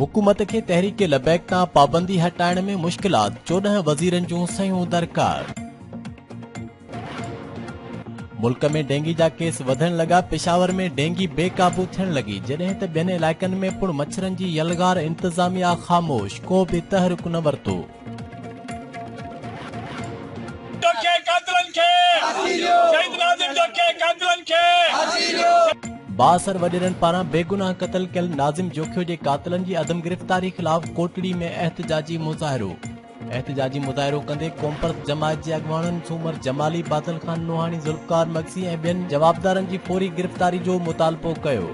حڪومت کي تحريڪ لبيڪ تان پابندي هٽائڻ ۾ مشڪلات، 14 وزيرن جون صحيحون درڪار. ملڪ ۾ ڊينگي جا ڪيس وڌڻ لڳا، پشاور ۾ ڊينگي بي قابو ٿيڻ لڳي، جڏهن ته ٻين علائقن ۾ پڻ مڇرن جي يلغار، انتظاميا خاموش، ڪو به تحرڪ نه ورتو. بااثر وڏيرن پاران بيگناهه قتل ڪيل ناظم جوکيو جي قاتلن جي عدم گرفتاري خلاف ڪوٽڙي ۾ احتجاجي مظاهرو. احتجاجي مظاهرو ڪندي قومپرست جماعت جي اڳواڻن سومر جمالي، بادل خان نوحاڻي، ذوالفقار مگسي ۽ ٻين جوابدارن جي فوري گرفتاري جو مطالبو ڪيو.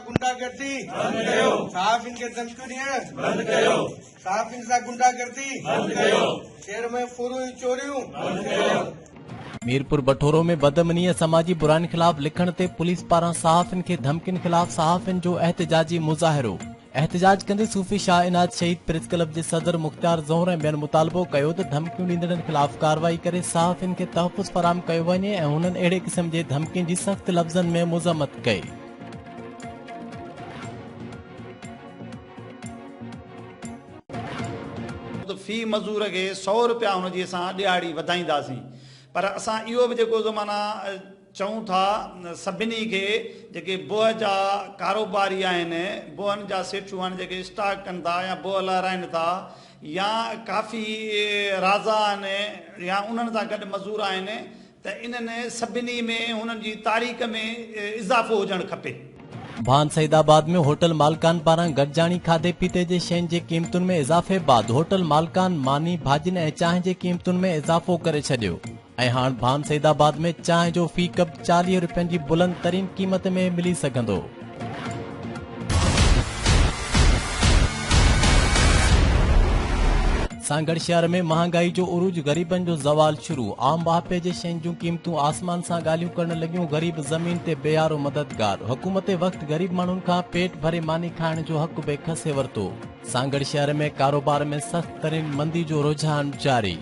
غنڊا گردي بند ڪيو صحافين کي ڌمڪيون ڏيڻ بند ڪيو صحافين سان غنڊا گردي بند ڪيو شهر ۾ ڦرون ۽ چوريون بند ڪيو. ميرپور بٺورو ۾ بدامني ۽ سماجي براين خلاف لکڻ تي پوليس پاران صحافين کي ڌمڪين خلاف صحافين جو احتجاجي مظاهرو. احتجاج ڪندي صوفي شاهه عنايت شهيد پريس ڪلب جي صدر مختيار زهور ۽ ٻين مطالبو ڪيو ته ڌمڪيون ڏيندڙن خلاف ڪارروائي ڪري صحافين کي تحفظ فراهم ڪيو وڃي ۽ هنن اهڙي قسم جي ڌمڪين جي سخت لفظن ۾ مذمت ڪئي. ته في مزور کي سئو رپيا هن جي اسان ڏهاڙي وڌائينداسين پر اسان اهو به جيڪو سو معنيٰ چئون ٿا سڀني کي جيڪي بوهه جا ڪاروباري آهن، بوهن جا سيٺيون آهن جيڪي اسٽاڪ ڪن ٿا يا بوهه لهرائن ٿا يا ڪافي رازا آهن يا انهن سان گڏ مزور آهن ته انهن سڀني ۾ هنن جي تاريخ ۾ اضافو هجڻ کپي. ڀان سعيد آباد ۾ هوٽل مالڪان پاران گڏجاڻي کاڌي پيتي جي شين جي قيمتن ۾ اضافي بعد هوٽل مالڪان ماني، ڀاڄين ۽ چانهه جي قيمتن ۾ اضافو ڪري ڇڏيو. ۽ هاڻ ڀان سيد آباد ۾ چانهه جو في ڪپ 40 رپين جي بلند ترين قيمت ۾ ملي سگهندو. سانگهڙ شهر ۾ مهانگائي جو عروج غريبن جو زوال شروع، عام واهپي جي شين جون قيمتون آسمان سان ڳالهيون ڪرڻ لڳيون، غريب زمين تي بي يارو مددگار، حڪومت وقت غريب ماڻهن کان پيٽ ڀري ماني کائڻ جو حق به کسي ورتو، سانگهڙ شهر ۾ ڪاروبار ۾ سخت ترين مندي جو رجحان جاري.